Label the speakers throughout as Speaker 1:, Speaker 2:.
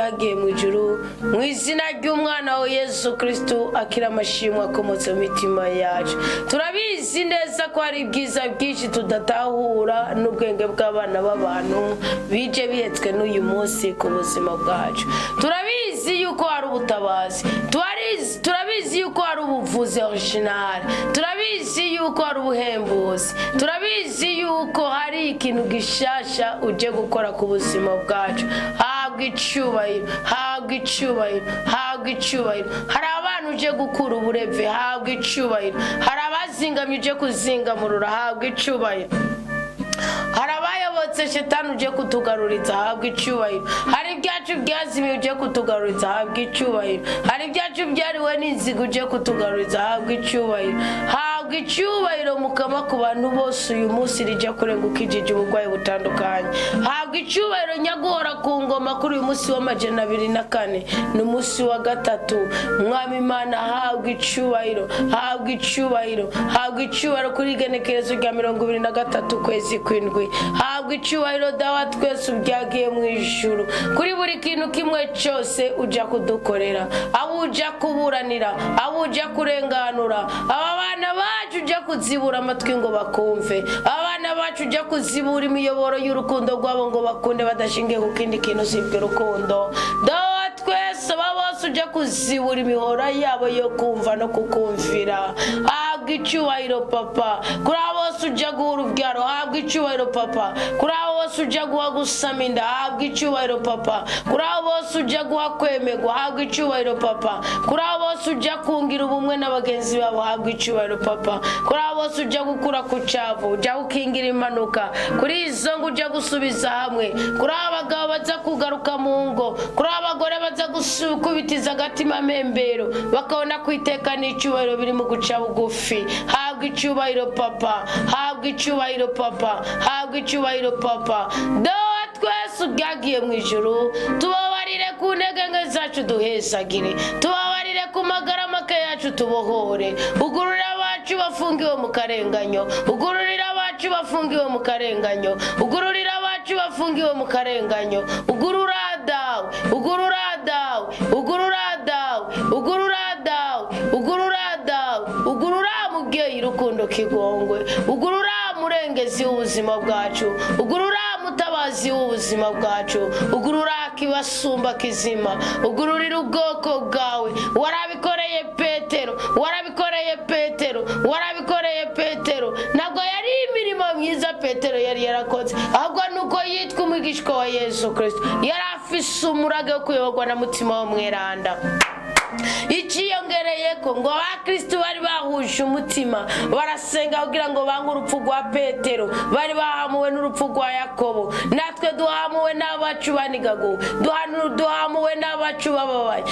Speaker 1: ubyagiye mu ijuru, mu izina ry'umwana wa Yesu Kristo, akira amashimwe akomotse mu mitima yacu. Turabizi neza ko hari ibyiza byinshi tudatahura n'ubwenge bw'abana b'abantu bije bihetswe n'uyu munsi ku buzima bwacu. Turabizi yuko hari ubutabazi, turabizi yuko hari ubuvuzi original, turabizi yuko hari ubuhembuzi, turabizi yuko hari ikintu gishasha uje gukora ku buzima bwacu. Habwa icyubahiro, habwa icyubahiro, habwa icyubahiro. Hari abana uje gukura ubureve, habwa icyubahiro. Hari abazingamye uje kuzingamurura, habwa icyubahiro. Hari abayobotse shetani uje kutugaruriza, habwa icyubahiro. Hari ibyacu byazimiye uje kutugaruriza, habwa icyubahiro. Hari ibyacu byariwe n'inzigo uje kutugaruriza, habwa icyubahiro. Habwa icyubahiro, Mukama, ku bantu bose uyu munsi rijya kurenga ukijije uburwayi butandukanye. Habwa icyubahiro, nyaguhora ku ngoma, kuri uyu munsi wa 204, ni umunsi wa gatatu. Mwami Imana, habwa icyubahiro, habwa icyubahiro, habwa icyubahiro kuri igenekerezo rya 23 ukwezi kw'indwi. Habwa icyubahiro, Dawa twese ubyagiye mu ijuru, kuri buri kintu kimwe cyose ujya kudukorera, abo ujya kuburanira, abo ujya kurenganura, aba bana bacu ujya kuzibura amatwi ngo bakumve, abana bacu ujya kuzibura imiyoboro y'urukundo rwabo ngo bakunde badashingiye ku kindi kintu usibye urukundo. Dawa twese, aba bose ujya kuzibura imihora yabo yo kumva no kukumvira, habwa icyubahiro, Papa. Kuri abo bose ujya guha urubyaro, habwa icyubahiro, Papa. Kuri abo bose ujya guha gusama inda, habwa icyubahiro, Papa. Kuri abo bose ujya guha kwemerwa, habwa icyubahiro, Papa. Kuri abo bose ujya kungira ubumwe na bagenzi babo, habwa icyubahiro, Papa. Kuri abo bose ujya gukura ku cyavu, ujya gukingira impanuka, kuri izo ngo ujya gusubiza hamwe, kuri abo bagabo baza kugaruka mu ngo, kuri abo bagore baza gukubitiza agatima membero bakabona kwiteka n'icyubahiro biri mu guca bugufi, habwa icyubahiro, Papa. Habwa icyubahiro, Papa. Habwa icyubahiro, Papa. Dawa twese ubyagiye mu ijuru, tubabarire ku ntege nke zacu, duhezagire. Tubabarire ku magara make yacu, tubohore. Ugururira abacu bafungiwe mu karenganyo, ugururira abacu bafungiwe mu karenganyo, ugururira abacu bafungiwe mu karenganyo. Ugurura, Dawe, ugurura, Dawe, ugurura, Dawe, ugurura, Dawe, ugurura, Dawe, ugurura, mubyeyi urukundo kigongwe, ugurura, murengezi w'ubuzima bwacu, ugurura, mutabazi w'ubuzima bwacu, ugurura, kibasumba kizima, ugururira ubwoko bwawe. Warabikoreye Petero, warabikoreye Petero, warabikoreye Petero. Ntabwo yari imirimo myiza Petero yari yarakoze, ahubwo nuko yitwa umwigishwa wa Yesu Kirisito, yari afise umurage wo kuyoborwa na Mutima wo Mweranda. Iciyongereye ko ngo abakristu bari bahuje umutima, barasenga kugira ngo bange urupfu rwa Petero. Bari bahamuwe n'urupfu rwa Yakobo. Natwe duhamuwe n'abacu banigaguwe, duhamuwe n'abacu bababaye,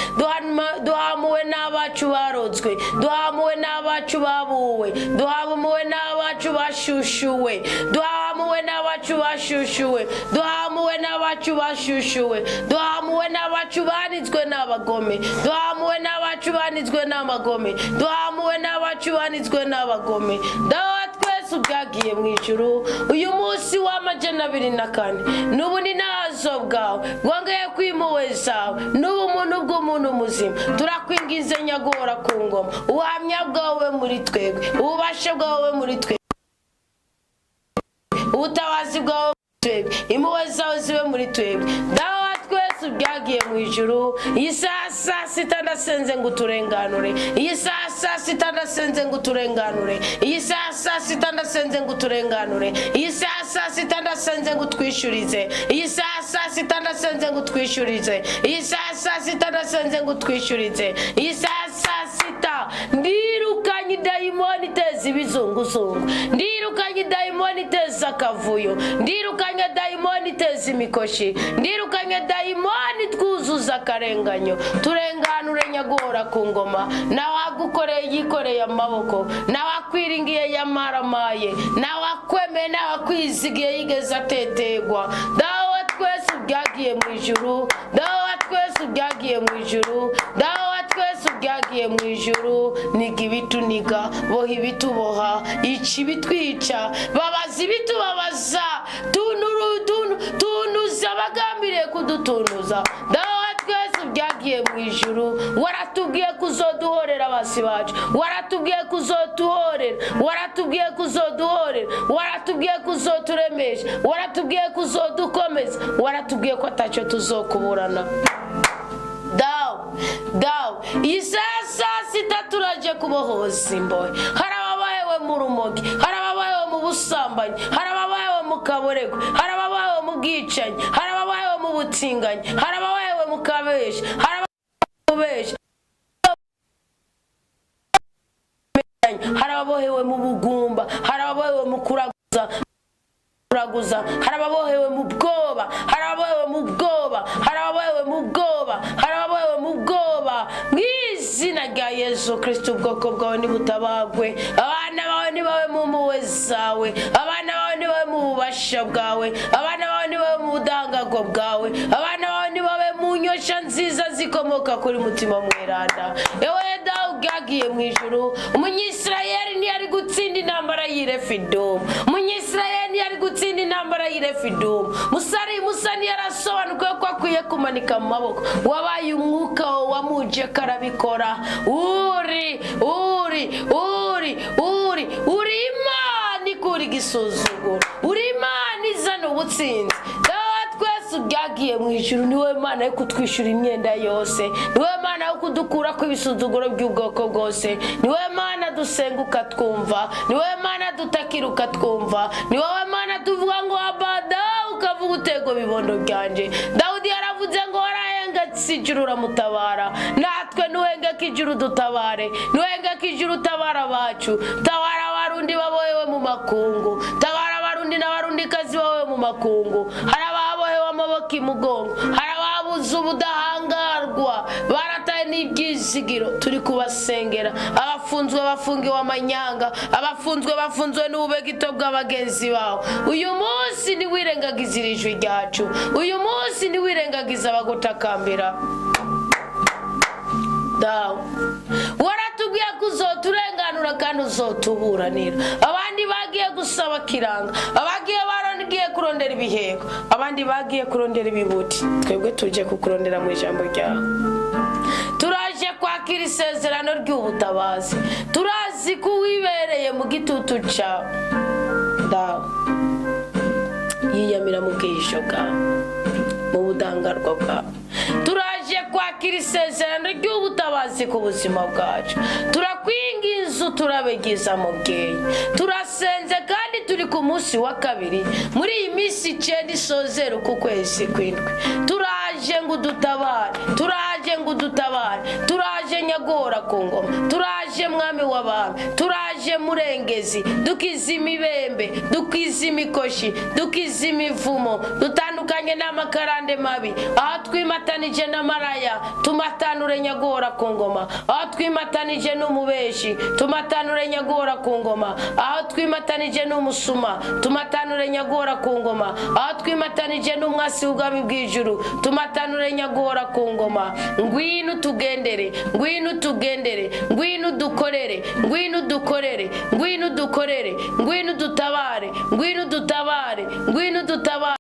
Speaker 1: duhamuwe n'abacu barotswe, duhamuwe n'abacu babuwe, duhamuwe n'abacu bashushuwe, duhamuwe n'abacu bashushuwe, duhamuwe n'abacu bashushuwe, duhamuwe n'abacu banizwe n'abagome, duhamuwe n'abacu banizwe n'amagome, duhamuwe n'abacu banizwe n'abagome. Dawa twese ubwagiye mu ijuru, uyu munsi wa 204 n'ubu ni nazo bwawe bwongeye kwimpuhwe zawe n'ubumuntu bw'umuntu muzima, turakwingize, nyaguhora ku ngoma, ubuhamya bwawe muri twebwe, ububasha bwawe muri twebwe, ubutabazi bwawe muri twebwe, impuhwe zawe zibe muri twebwe. Dawa twese ubyagiye mu ijuru, iyi saha saa sita ndasenze ngo uturenganure. Iyi saha saa sita ndasenze ngo uturenganure. Iyi saha saa sita ndasenze ngo uturenganure. Iyi saha saa sita ndasenze ngo utwishyurize. Iyi saha saa sita ndasenze ngo utwishyurize. Iyi saha saa sita ndasenze ngo utwishyurize. Iyi saha saa sita ndirukanye dayimoni iteza ibizunguzungu, ndirukanye dayimoni iteza akavuyo, ndirukanye dayimoni iteza imikoshi, ndirukanye dayimoni twuzuza akarenganyo. Turenganure, nyaguhora ku ngoma. Nawe agukoreye yikoreye amaboko, nawe akwiringiye yamaramaye, nawe akwemeye, nawe akwizigiye yigeze atetegwa. Dawe twese ubyagiye mu ijuru, Dawe twese ubyagiye mu ijuru, Dawe twese ubyagiye mu ijuru, niga ibituniga, boha ibituboha, ica ibitwica, babaza ibitubabaza, tunuza abagambiriye kudutunuza. Dawe twese Ubyagiye mu ijuru, waratubwiye kuzoduhorera abasi bacu, waratubwiye kuzotuhorera, waratubwiye kuzoduhorera, waratubwiye kuzoturemesha, waratubwiye kuzodukomeza, waratubwiye ko atacyo tuzokuburana. Dawe, dawe, iyi saa 6 turaje kubohoza imbohe. Hari ababayewe mu rumogi, hari ababayewe mu busambanyi, hari ababayewe mu kaborego, hari ababayewe mu bwicanyi, hari ababayewe mu butinganyi, hari ababayewe mu kabeshi, hari ababayewe, hari ababohewe mu bugumba, hari ababohewe mu kuraguza, hari ababohewe mu bwoba, hari ababohewe mu bwoba, hari ababohewe mu bwoba, hari ababohewe mu bwoba. Mu izina rya Yesu Kristo, ubwoko bwawe nibutabagwe, abana bawe nibabe mu mpuhwe zawe, abana bawe nibabe mu bubasha bwawe, abana bawe nibabe mu budahangarwa bwawe, abana bawe nibabe mu nyosha nziza zikomoka kuri mutima mweranda. Ewe dawe ubwagiye mu ijuru, Umunyisirayeli ntiyari gutsinda intambara y'irefidomu, Umunyisirayeli ntiyari gutsinda intambara y'irefidomu. Musari Musa ntiyarasobanukiwe ko akwiye kumanika amaboko. Wabaye umwuka wamuje karabikora. Uri uri uri uri uri Imana ikura igisuzuguro, uri Imana izana ubutsinzi. Dawe twese ubyagiye mu ijuru, ni wowe Mana yo kutwishyura imyenda yose, ni wowe Mana yo kudukura ku ibisuzuguro by'ubwoko bwose, ni wowe Mana dusenga ukatwumva, ni wowe Mana dutakira ukatwumva, ni wowe Mana tuvuga ngo abada ukavuga utego bibondo byanje. Dawudi yaravuze ngo warahengetse ijuru uramutabara, natwe nuhengeka ijuru dutabare, nuhengeka ijuru utabara abacu, tabara Abarundi babohewe mu makungu, tabara Abarundi n'Abarundikazi babohewe mu makungu. Hari ababohewe amaboko imugongo, hari ababuze ubudahangarwa, barataye n'ibyizigiro, turi kubasengera. Abafunzwe bafungiwe amanyanga, abafunzwe bafunzwe n'ububegito bw'abagenzi bawe. Uyu munsi ntiwirengagize ijwi ryacu, uyu munsi ntiwirengagize abagutakambira. Dawe, waratubwiye ko uzoturenganura kandi uzotuburanira. Abandi bagiye gusaba kiranga, abagiye baragiye kurondera ibiheko, abandi bagiye kurondera ibibuti, twebwe tuje kukurondera mu ijambo ryawe. Turaje kwakira isezerano ry'ubutabazi, turazi ko uwibereye mu gitutu cyawe dawe yiyamira mu bwihisho bwawe, mu budahangarwa bwawe. Turaje kwakira isezerano ry'ubutabazi ku buzima bwacu. Turakwinginze, turabegiza mubyeyi. Turasenze kandi turi ku munsi wa kabiri muri iyi minsi 9 isozera uku kwezi kw'indwi. Turaje ngo udutabare, turaje ngo udutabare, turaje nyagora ku ngoma, turaje mwami w'abami, turaje murengezi. Dukize imibembe, dukize imikoshi, dukize imivumo, dutandukanye n'amakarande mabi. Aho twimatanije n'amaraya, tumatanure nyagora ku ngoma. Aho twimatanije n'umubeshi, tumatanure nyagora ku ngoma. Aho twimatanije n'umusuma, tumatanure nyagora ku ngoma. Aho twimatanije n'umwasi w'ubwami bw'ijuru, tumatanure nyagora ku ngoma. Ngwino tugendere, ngwino tugendere, ngwino dukorere, ngwino dukorere, ngwino dukorere, ngwino dutabare, ngwino dutabare, ngwino dutabare.